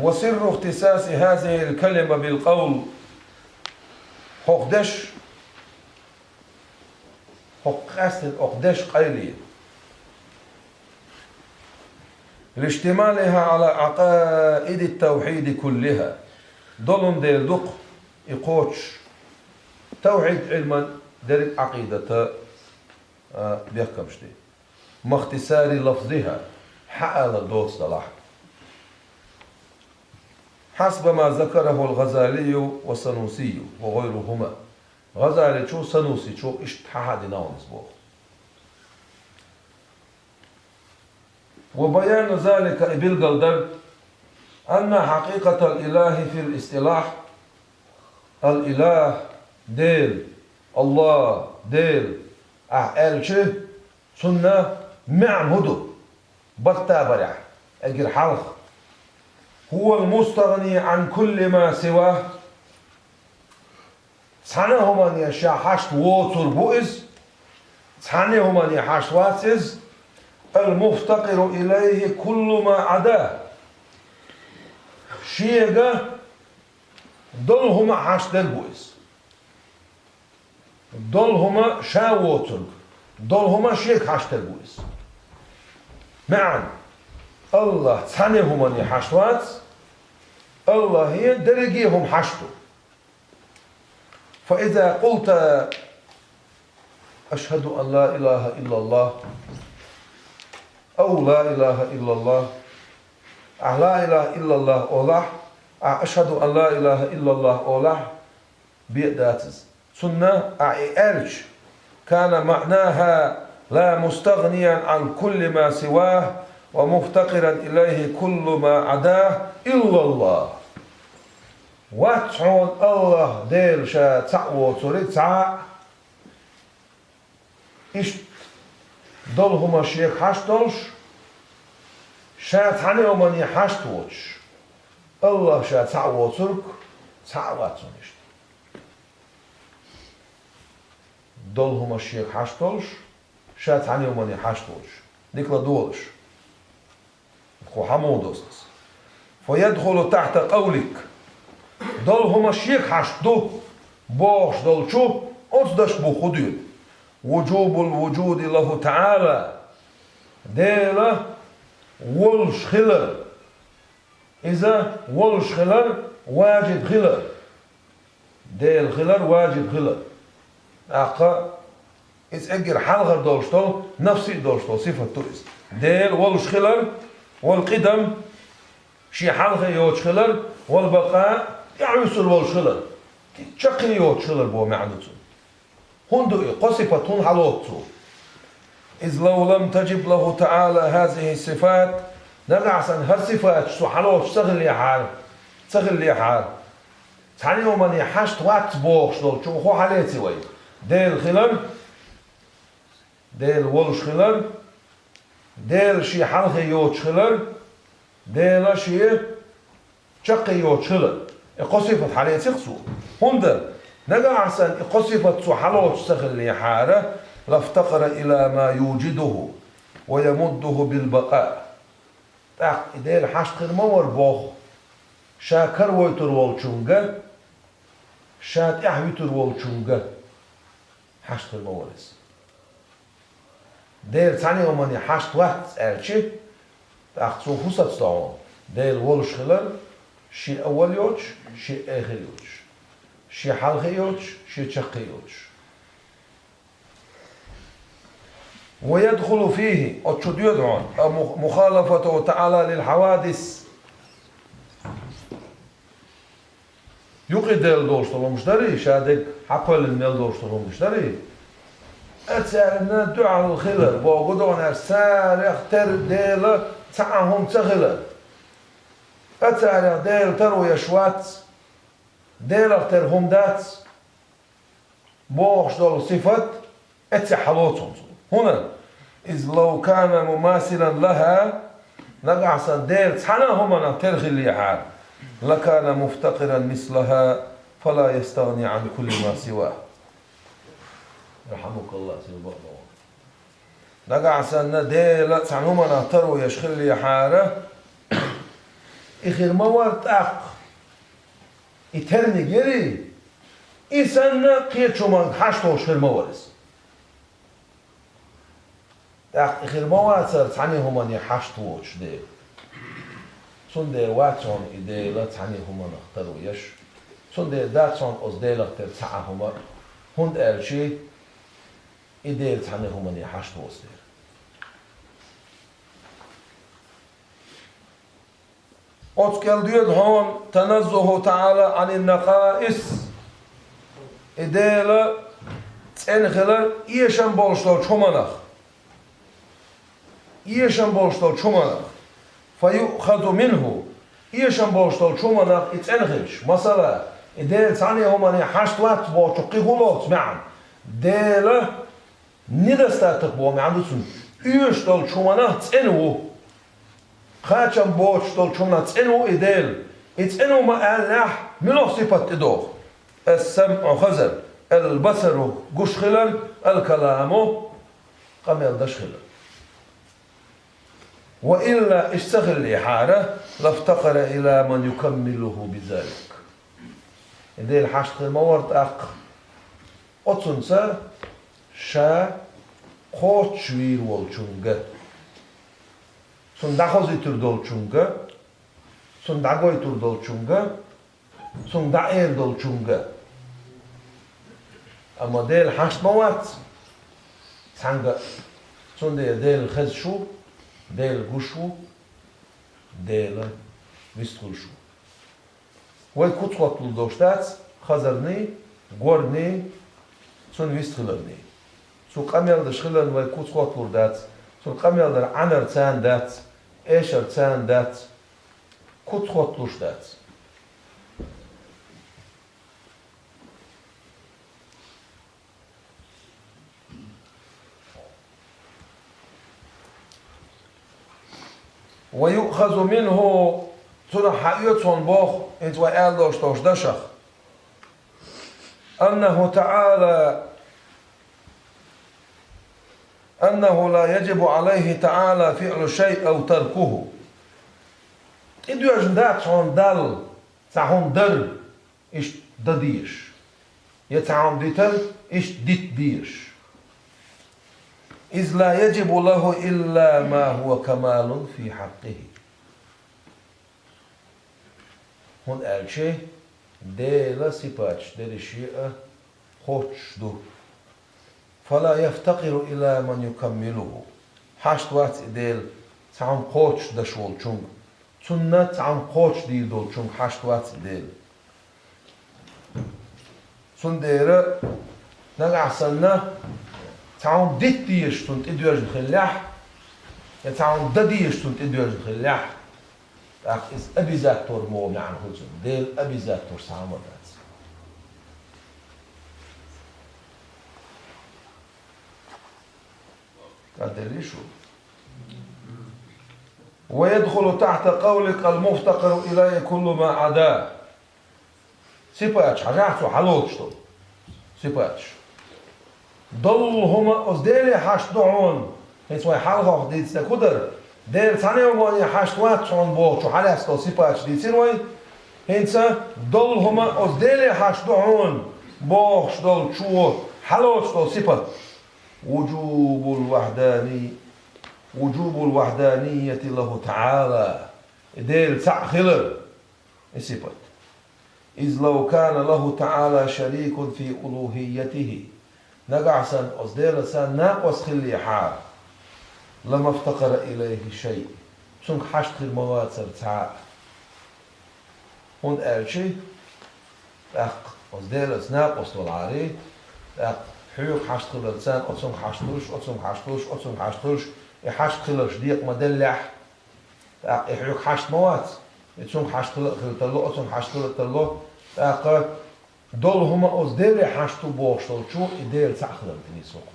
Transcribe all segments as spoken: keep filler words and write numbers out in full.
وسر اختصاص هذه الكلمة بالقول. ХӀокху деш, хӀокху къаьстина хӀокху деш къайле. لاشتمالها على عقائد التوحيد كلها. Долун дела ду-кх и кхочуш тавхьид Ӏилман дерриг а Ӏакъидата, а, бехкамаш де. مع اختصار لفظها, хьаалар доцу делахь. حسب ما ذكره الغزالي والسنوسي وغيرهما. ГӀазаличо, Санусичо иштта хьахьадина хьуна иза боху. وبيان ذلك, и билгалдар, أن حقيقة الإله في الاصطلاح, الإله, Дела, АллахӀ, Дела, ахь аьлча, цунна маьӀна хӀун ду? Баттабарехь, эггара хьалха. هو المستغني عن كل ما سواه. Цхьана а хӀумане ша хьашт воцург ву иза, цхьана а хӀумане хьашт вац иза, المفتقر إليه كل ما عداه. Шега долу хӀума а хьашт дерг ву иза. Долу хӀума ша воцург, долу хӀума шега хьашт дерг ву иза. МаьӀна, АллахӀ цхьана а хӀумане хьашт вац, АллахӀе дерриге а хӀума хьашт ду. فإذا قلت: أشهد أن لا إله إلا الله، أو لا إله إلا الله, ахь لا إله إلا الله олахь, ахь أشهد أن لا إله إلا الله олахь, бен дац иза. Цунна ахь и аьлча, كان معناها: لا مستغنيا عن كل ما سواه، ومفتقرا إليه كل ما عداه إلا الله. Вац хьуна АллахӀ Дела ша цхьаъ воцург цхьа а, иштта долу хӀума шега хьашт долуш, ша цхьана а хӀумане хьашт воцуш, АллахӀ ша цхьаъ воцург цхьа а вац хьуна иштта. Долу хӀума шега хьашт долуш, ша цхьана а хӀумане хьашт воцуш, дика ладогӀалаш. Кху хьан муха дозу аса? فيدخل تحت قولك. Долу хӀума шега хьашт ду бохуш долчу оцу дашка буху хӀун дуьйна? وجوب الوجود له تعالى. Дела волуш хилар. Иза волуш хилар важиб хилар. Дела хилар важиб хилар. ТӀаккха иза эггара хьалхара долуш долу, нафси долуш долу сифат ду иза. Дела волуш хилар, والقدم, шен хьалхе йоцуш хилар, والبقاء, тӀаьхьа вуьсур волуш хилар. Чаккхе йоцуш хилар боху маьӀна ду цуьнан. ХӀунда ду и кхо сифат, хӀунда хьалоцу цо? إذ لو لم تجب له تعالى هذه الصفات, нагахь санна хӀара сифаташ цо хьалоцуш ца хиллехьара, ца хиллехьара, цхьана а хӀумане хьашт вац бохуш долчух хӀун хьалеци вай? Дела хилар, Дела волуш хилар, Дела шен хьалхе йоцуш хилар, Дела шен чаккхе йоцуш хилар. И кхо сифат хьалеци-кх цо. ХӀунда, нагахь санна и кхо сифат цо хьалоцуш ца хиллехьара, لافتقر إلى ما يوجده ويمده بالبقاء. ТӀаккха и Дела хьашт хир ма вара боху, ша каравойтур волчунга, ша тӀаьхьа вуьтур волчунга хьашт хир ма вара иза. Дела цхьана а хӀумане хьашт вац аьлча, тӀаккха цо хӀун сацадо хьуна? Дела волуш хилар, шен аввал йоцуш, шен эхир йоцуш, шен хьалхе йоцуш, шен чаккхе йоцуш. ويدخل فيه, оцу чу доьду хьуна, а, му-, مخالفته تعالى للحوادث. Юкъа Дела долуш долу хӀумнаш дарий, ша дерг хьакхоьллина мел долуш долу хӀумнаш дарий? Царна дуьхьал хилар, боху гу догӀанаш, царех тера Дела цхьа а хӀума ца хилар. Царех Дела таро еш вац, Делах тера хӀума дац. Бохуш долу сифат эццехь хьалоцу хӀунца. ХӀунда? إذ لو كان مماثلا لها, нагахь санна Дела цхьана а хӀуманах тера хиллехьара, لكان مفتقرا مثلها فلا يستغني عن كل ما سواه. رحمك الله, сел бакъдолу. Нагахь санна Дела цхьана хӀуманах таро еш хиллехьара, И хир ма вара тӀаккха. И терниг яри, и санна кхечу хӀуманга хьашт долуш хир ма вара иза. ТӀаккха и хир ма вацара цхьана хӀумане хьашт воцуш Дела. Цундела вац хьуна и Дела цхьана хӀуманах таро еш. Цундела дац хьуна оцу Делах тера цхьа а хӀума, хӀунда аьлча и Дела цхьана хӀумане хьашт воцу дела. Оцу кӀел доьду хьуна: «Таназзуху таӀала Ӏанин накъаис». И Дела цӀена хилар эшам болуш долчу хӀуманах. Эшам болуш долчу хӀуманах. «Фа юъхазу минху». Эшам болуш долчу хӀуманах и цӀена хилча. Масала, и Дела цхьана хӀумане хьашт вац бохучух кхин хӀун лоцу маьӀна? Дела недостаток боху маьӀна ду цуьнан. Оьшуш долчу хӀуманах цӀена ву. Кхачам боцуш долчу хӀуманах цӀена ву и Дела. И цӀена ву ма аьллехь, муьлха сипат тӀедогӀу? Ас-самъу — хазар, ал-басару — гуш хилар, ал-каламу — къамел даш хилар. Ва илла, иштта ца хиллехьара, лафтакъара ила ман юкаммилуху бизалик. И Дела хьашт хир ма вара тӀаккха оцунца ша кхоччуш вийр волчуьнга, цунна дӀахозуьйтур долчуьнга, цунна дӀагойтур долчуьнга, цунна дӀаэр долчуьнга. Амма Дела хьашт ма вац цхьаьнга а. Цундела Дела хезаш ву, Дела гуш ву, Дела вистхуьлуш ву. Вай куц хӀотталур долуш дац хазарний, горний, цунна вистхиларний. Цу къамел даш хиларна вай куц хӀотталур дац, цунна къамел дар Ӏанар царна дац, эшар царна дац, куц хӀотталуш дац. «Ва юъхазу минху», цунах хьаоьцу хьуна боху, хӀинца вай аьлла долуш долчу дашах. «Аннаху таӀала, аннаху ла яжибу Ӏалайхи таӀала фиълу шай ав таркуху». ТӀедоьжна дац хьуна Далла цхьа хӀума дар, иштта дан дезаш, я цхьа хӀума дитар, иштта дита дезаш. «Из ла яжибу лаху илла ма хӀуа камалун фи хьаккъихи». ХӀунда аьлча Делан сипаташ дерриш а кхоччуш ду. «Фала яфтакъиру ила ман юкаммилуху». Хьашт вац и Дела цхьа хӀума кхоччуш даш волчуьнга. Цунна цхьа хӀума кхочушдийр долчуьнга хьашт вац и Дела. Цундела нагахь санна цхьа хӀума дита дезаш цунна тӀедоьжна хиллехь, я цхьа хӀума дан дезаш цунна тӀедоьжна хиллехь, тӀаккха иза обязательно ма ву маьӀна хуьлу цуьнан. Дела обязательно цхьа хӀума дац. ТӀаделлий шу? «Ва ядхулу тахьта къавлик ал-муфтакъару илайхи куллу ма Ӏада». Сипаташ, хьажахь цо хьалоцуш долу сипаташ. Долу хӀума оцу Деле хьашт ду хьуна. ХӀинца вай хьалхох дийцинарг хӀун дара? Дела цхьана а вайна хьашт вац хьуна бохучу хьалаьцна долу сипаташ дийцира вай. ХӀинца долу хӀума оцу Деле хьашт ду хьуна бохуш долчо хьалоцуш долу сипат. Вуджубул вахьдани-, вуджубул вахьданияти лаху таӀала. Дела цхьаъ хилар, и сипат. «Из лав кана лаху таӀала шарикун фи улухиятихи». Нагахь санна оцу Делаца накъост хиллехьара, «ламафтакъара илайхи шай». Цуьнга хьашт хир ма вацара цхьа а. ХӀунда аьлча тӀаккха оцу Делаца накъост валахьара, тӀаккха хьоьга хьашт хиларца оцунга хьашт хуьлуш, оцунга хьашт хуьлуш, оцунга хьашт хуьлуш, и хьашт хиларш декъа ма деллехь, тӀаккха и хьоьга хьашт ма вац, и цунга хьашт хила а хила тарло, оцунга хьашт хила а тарло, тӀаккха долу хӀума оцу Деле хьашт ду бохуш долчо и Дела цхьаъ хилар дина иза хӀокхо.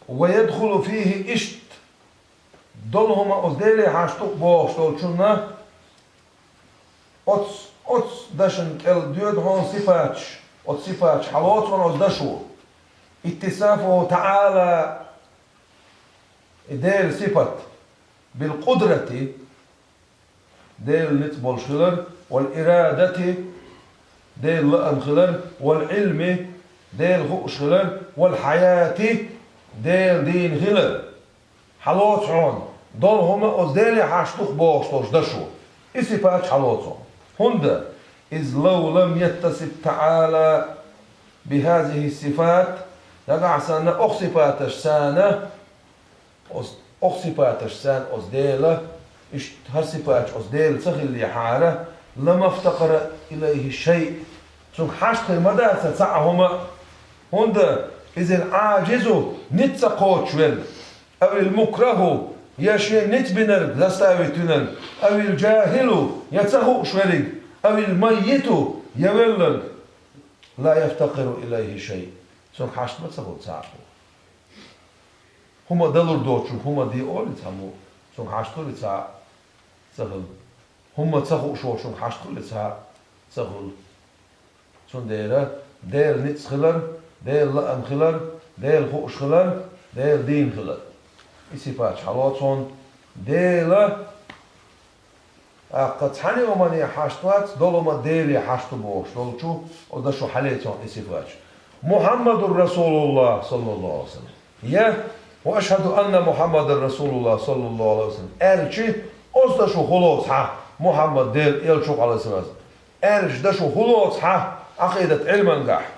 «Ва ядхулу фихи», иштта долу хӀума оцу Деле хьашт ду бохуш долчунна, оцу, оцу дашна кӀел доьду хьуна сипаташ, оцу сипаташ хьалоцу хьуна оцу дашо. اتصافه تعالى, и Делан сипат, بالقدرة, Делан ницкъ болуш хилар, والإرادة, Делан лаам хилар, والعلم, Дела хууш хилар, والحياة, Дела дийна хилар. Хьалоцу хьуна, долу хӀума оцу Деле хьашт ду-кх бохуш долчу дашо. И сипаташ хьалоцу хьуна. ХӀунда? إذ لو لم يتصف تعالى بهذه الصفات, нагахь санна оха сипаташ царна, оц-, оха сипаташ царна оцу Дела, иштта хӀара сипаташ оцу Дела ца хиллехьара, لما افتقر إليه شيء, цунга хьашт хир ма дацара цхьа а хӀума. ХӀунда? إذ العاجز, ницкъ ца кхочуш верг, أو المكره, я шен ницкъ бинарг, заставить винарг, أو الجاهل, я ца хууш верг, أو الميت, я велларг, لا يفتقر إليه شيء, цунга хьашт ма ца хуьлу цхьа а. ХӀума далур доцучуьнга хӀума де олий цхьаммо, цунга хьашт хуьлий цхьа а? Ца хуьлу. ХӀума ца хууш волчуьнга хьашт хуьлий цхьа а? Ца хуьлу. Цундела Делан ницкъ хилар, Делан лаам хилар, Дела хууш хилар, Дела дийна хилар. И сипаташ хьалоцу хьуна. Дела, тӀаккха цхьана а хӀумане хьашт вац, долу хӀума Деле хьашт ду бохуш долчу, оцу дашо хьалоцу хьуна и сипаташ. محمد رسول الله صلى الله عليه وسلم. Я, وأشهد أن محمدا رسول الله صلى الله عليه وسلم аьлча, оцу дашо хуьлу цхьа, Мухьаммад Делан элча ву-кх, Ӏалайхиссалату вассалам, аьлча дашо хуьлу цхьа Ӏакъидат Ӏилмангахь.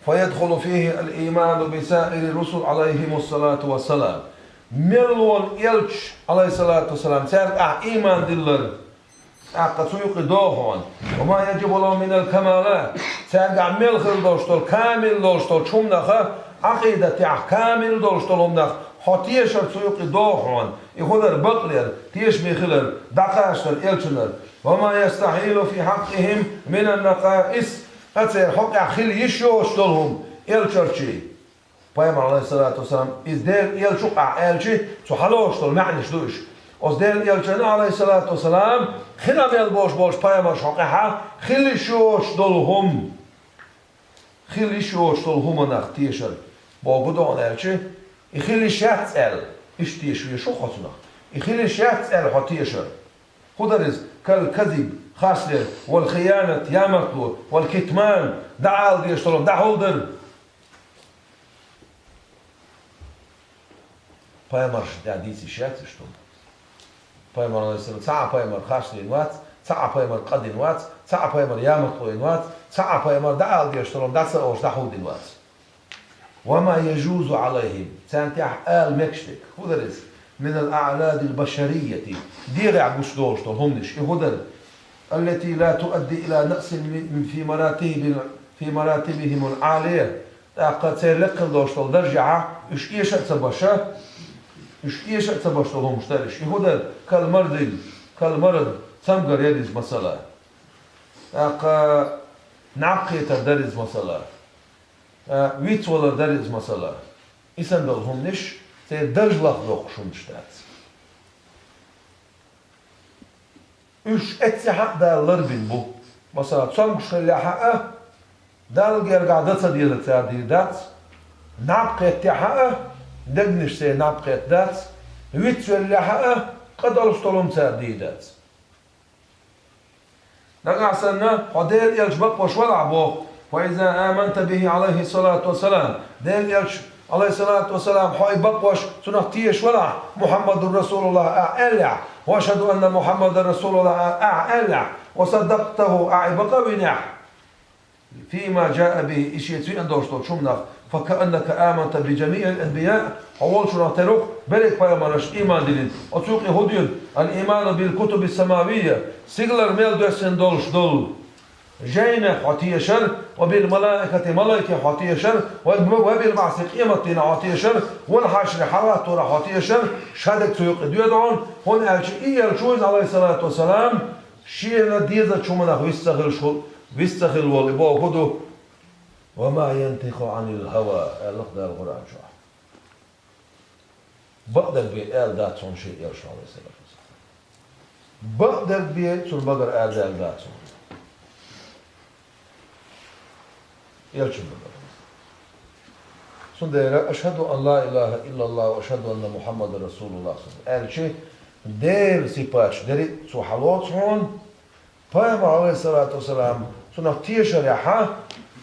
فيدخل فيه الإيمان بسائر الرسل عليهم الصلاة والسلام. Мел волу элчаш, Ӏалайхиссалату вассалам, цаьрга ахь ийман диллар, тӀаккха цу юкъе догӀу хьуна: وما يجب لهم من الكمالات, цаьргахь мел хила долуш долу, камил долуш долчу хӀуманах, Ӏакъидатехь камил долуш долу хӀуманах хьо тешар цу юкъе догӀу хьуна. И хӀун дара? Бакълер, тешаме хилар, дӀакхачар элчанара. وما يستحيل في حقهم من النقائص, ткъа церан хьокъехь хила йиш йоцуш долу хӀума элчанчий. Пайхамар, Ӏалайхиссалату вассалам, иза Делан элча ву-кх ахь аьлча, цу хьалоцуш долу маьӀнаш ду уьш. Оцу Делан элчанна, Ӏалайхиссалату вассалам, хин а мел болуш болчу пайхамаршна хьокъехь хила йиш йоцуш долу хӀума, хила йиш йоцуш долу хӀуманах тешар бохург ду хьуна аьлча, и хила йиш яц аьлла, иштта теша везаш ву хьо цунах. И хила йиш яц аьлла хьо тешар. ХӀун дара иза? كالكذب, харцлер, والخيانة, ямартло, والكتمان, дӀаала дезаш долу хӀума дӀахьулдар. Пайхамаршна тӀехь дийца йиш яц иштта хӀума. Пайхамар, Ӏалайхиссалам, цхьа а пайхамар харцдина вац, цхьа а пайхамар къа дина вац, цхьа а пайхамар ямартло йина вац, цхьа а пайхамар дӀаала дезаш долу хӀума дӀа ца олуш дӀахьулдина вац. وما يجوز عليهم, царна тӀехь ала мегаш дерг. ХӀун дара иза? من الأعراض البشرية, дегӀехь гуш долуш долу хӀуманаш. И хӀун дара? التي لا تؤدي إلى نقص في مراتب، في مراتبهم العالية. ТӀаккха церан лекха долуш долу даржехь уьш эша а ца баша, уьш эша а ца баша долу хӀуманаш дара уьш. И хӀун дара? كالمرض, كالمرض, цамгар яра иза, масала. ТӀаккха наб кхетар дара иза, масала. А, вицвалар дара иза, масала. И санна долу хӀуманаш церан даржехь лахдоккхуш хӀуманаш дац. Уьш эццехь а Дала ларбина бу. Масала, цомгуш хиллехь а, Далла гергахь дан ца дезарг цара дийр дац, наб кхеттехь а, дегнаш церан наб кхетта дац, вицвеллехь а, къа долуш долу хӀума цара дийр дац. Нагахь санна хьо Делан элча бакъвеш валахь боху, فإذا آمنت به عليه الصلاة والسلام, Делан элча, Ӏалайхиссалату вассалам, хьо и бакъвеш, цунах тешаш валахь, محمد رسول الله ахь аьллехь, وأشهد أن محمدا رسول الله ахь аьллехь, وصدقته ахь и бакъ а винехь, فيما جاء به и шеца веана долуш долчу хӀуманах, فكأنك آمنت بجميع الأنبياء, хьо волчунах тера ву-кх берриг пайхамаршна ийман диллина. Оцу юкъе хӀун дуьйна? الإيمان بالكتب السماوية, стигалара мел доьссина долуш долу жайнех хьо тешар, وبالملائكة, малайкех хьо тешар, وب-, وبالبعث, къематдийнах хьо тешар, والحشر, хьалхатторах хьо тешар, шадерг цу юкъе доьду хьуна, хӀунда аьлча и элча ву иза, Ӏалайхиссалату вассалам, шена дезачу хӀуманах вист ца хилла, вист ца хилла волу, и бохург ду: وما ينطق عن الهوى, аьлла-кх Дала Къуръан чохь. Бакъдерг бен аьлла дац хьуна шен элчано, Ӏалайхиссалату вассалам. Бакъдерг бен цунна багара аьлла дац хьуна. Элчанна багара. Цундела «Ашхаду ан ла илаха иллаллахӀ ва ашхаду анна Мухаммадан расулуллахӀ» аьлча, Делан сипаташ деррига цо хьалоцу хьуна. Пайхамар, Ӏалайхиссалату вассалам, цунах тешарехь,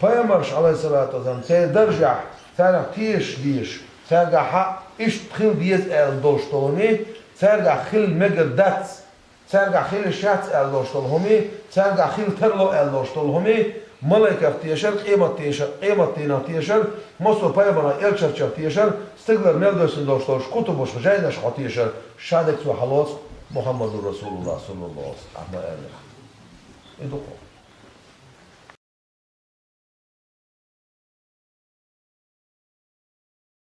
пайхамарш, Ӏалайхиссалату вассалам, церан даржехь, царах тешаш дезаш, цаьргахь иштта хила деза аьлла долуш долу хӀума, цаьргахь хила мегар дац, цаьргахь хила йиш яц аьлла долуш долу хӀума, цаьргахь хила тарло аьлла долуш долу хӀума, малайках тешар, къемат тешар, къемат дийнах тешар, массо а пайхамаран элчанех тешар, стигалара мел доьссина долуш долуш кутубаш, жайнаш хьо тешар, шадерг цо хьалоцу Мухаммадур Расулуллах саллаллаху алейхи ва саллям аьлла. И ду-кх.